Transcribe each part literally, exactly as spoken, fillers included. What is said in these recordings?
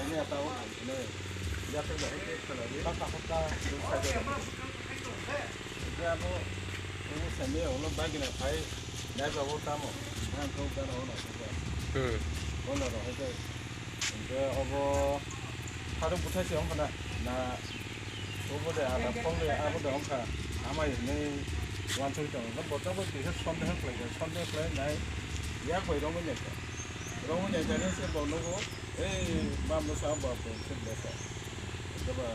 Ini apa, oh, ini. Dia tu dah, ini kalau dia. Kata-kata. Dia apa, ini sini, ulo bagi na phai. Dia bawa tamu. Yang tu kan, oh, na, tu kan. Hmm. Oh, na, na, itu. Hingke obo harok bwthai se wngkha na, na obo de ada phol de abo de wngkha, amai hinui uansuk tongo, bo tabuk kisa sondeho khlaijak, sondeho khlai nai yak bai romwi naikha, romwi naikha se bo nugo, ei ma bwsa bo se bwsa, eba.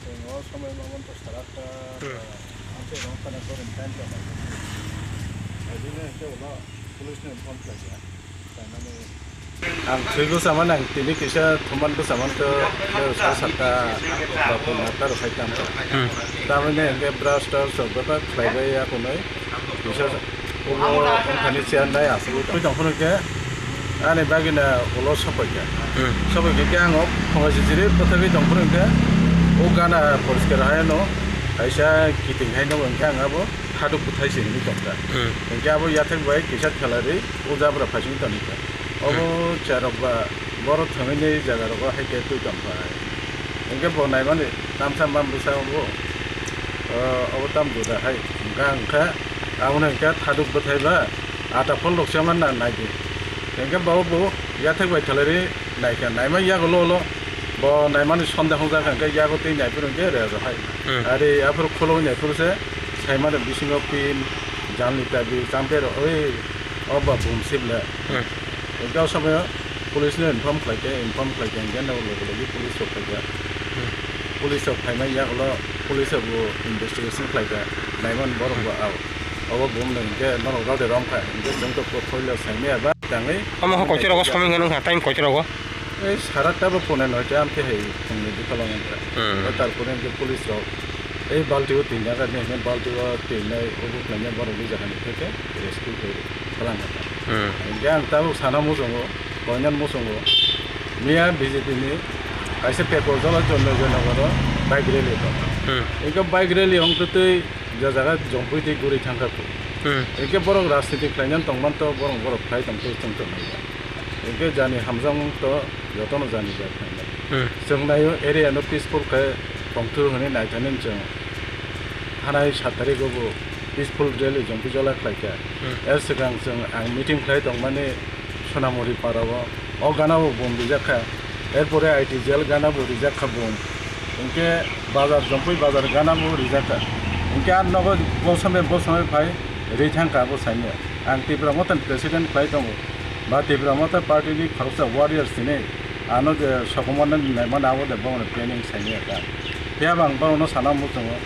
Chwng o somoi ma manto sara kha, hmm, amtwi rong khana gorim time tong nai. Abini hwnkhe ulo police no inform khlai kha. Khlainani ang thwi bwsa man, ang tini kisa thuman bwsa man khe, sara satta ba pungna ta rw khai tam kha. Hmm. Tamoni hwnkhe brush trush rok bebak khlai bai ya kunui. Kisa obo wngkhani chair nai asugwi tong. Twi tong phano khe ani bagina ulo sokoi kha. Hmm. Sokoi khe, khe ang o phungo se chiri bwthagwi tong phano khe o gana poriskar hai no kaisa kiting hai no hwnkhe ang abo haduk bwthai se hinwi tong kha. Hmm. Hwnkhe abo yathek bai kisa khelari o jabra phaising tong kha. Obo, hmm, chair rok ba borok thangwi ni jaga rogo hai khe twi tong phai. Hwnkhe bo naimani tamsa ma bwsa obo, o, obo tam juda hai. Hwnkha, hwnkha, aboni hwnkhe thaduk bwthai ba ata phol rok se man na nai di. Hwnkhe bo, bo yathek bai khalai ri nai kha, naima yago lo lo. Bo naimani sonde hwngjak hwnkhe yago twi nai phuru hwnkhe re rw hai. Hmm. Ari aphuru khulugwi nai phuru se sai mano bisingo pin, janli tabi, champe rok, oi, o ba bum sibla. Hmm. Hwnkhe o somoyo police no inform khlai khe, inform khlai khe, hwnkhe no logi logi police rok phai kha. Hmm. Police rok phaimani yagulo police rok bo investigation khlai kha, naimani borok bo, hmm, ao. Obo bumno hwnkhe norok rode rom kha, hwnkhe chwng to portfolio saimaya ba tangwi. Omo kho koichwrago somoi hwnwi wngkha, time koichwrago? Ei sara ta bo pune noita amtwi hai phungni bwkhalok wngkha. Hmm. Tarpore hwnkhe police rok ei balti o twi naga, hwnkhe balti o twi nai obo khlainai borok ni jagani theke rescue khe. Kwlangkha. Hmm. Hingke ang tabuk sana muchungo, koinani muchungo, miya B J P ni kaisa petrol jala Joynagar o bike rally tongo. Hmm. Hingke bike rally wngtwi twi je jaga Jompui tei guri thangkha kho. Hmm. Hingke borok rajniti khlainani tongmani to borok, borok khlai tongtwi chwng tongmani. Hingke jani hamjakmung to jotono jani jak khlainai. Hmm. Chwng naio area no peaceful khe tongthwr hwnwi naithani chwng. Thanai sat tarikgo bo peaceful rally Jompui jala khlaikha. Hmm. Er swkang chwng ang meeting khlai tongmani Sonamuri parao, o gana bo bum rijakkha. Erpore I T jail gana bo rijakkha bum. Hinkhe bazar, Jompui bazar gana bo rijakkha. Hinkhe ar nogo bosome bosome phai ri thangkha abo saimya. Ang Tipra Motha ni president khlai tongo. Ba Tipra Motha party ni khoroksa warriors hinwi ano je sokomornani naimani abo de bono planning saimya kha. Phiya bo ang bono sana muchungo.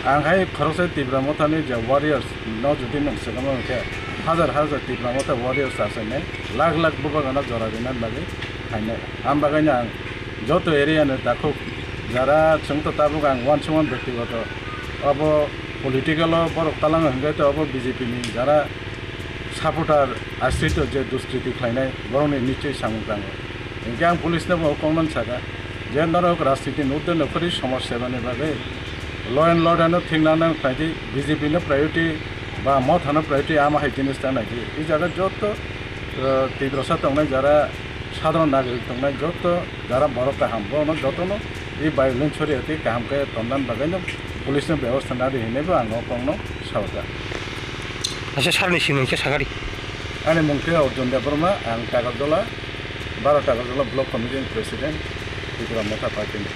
Ang hai khoroksa Tipra Motha ni je warriors no jodi nwng swkangma hwnkhe hajar hajar Tipra Motha warriors achainai lakh lakh bubagrano jora rinani bagwi phainai. Ang bagwino ang joto area ni takhuk jara chwng to tabuk ang uansukmani byaktigoto obo political o borok talangwi hwnkhe to obo B J P ni jara supporter ashrito je duskriti khlainai borokni nichoi samung tango. Hinkhe ang police no bo kokno sakha je norok rajniti ni urde no kwrwi somaj sebani bagwi law and order no thik nang nang khlai di, B J P no priority ba Motha no priority ama hai jinis ta nai di. I jaga joto, eh, Tiprasa tongnai jara sadharon nagorik tongnai joto jara borok kaham bono jotono i violence choriya tei kaham khe tonnani bagwi no police no bebostha nadi hinwi bo ang o kokno sakha. Acha, sir ni simung khe sakha di. Ani mung khe Arjun Debbarma, ang Takarjala, baro Takarjala Block Committee ni President, Tipra Motha Party ni.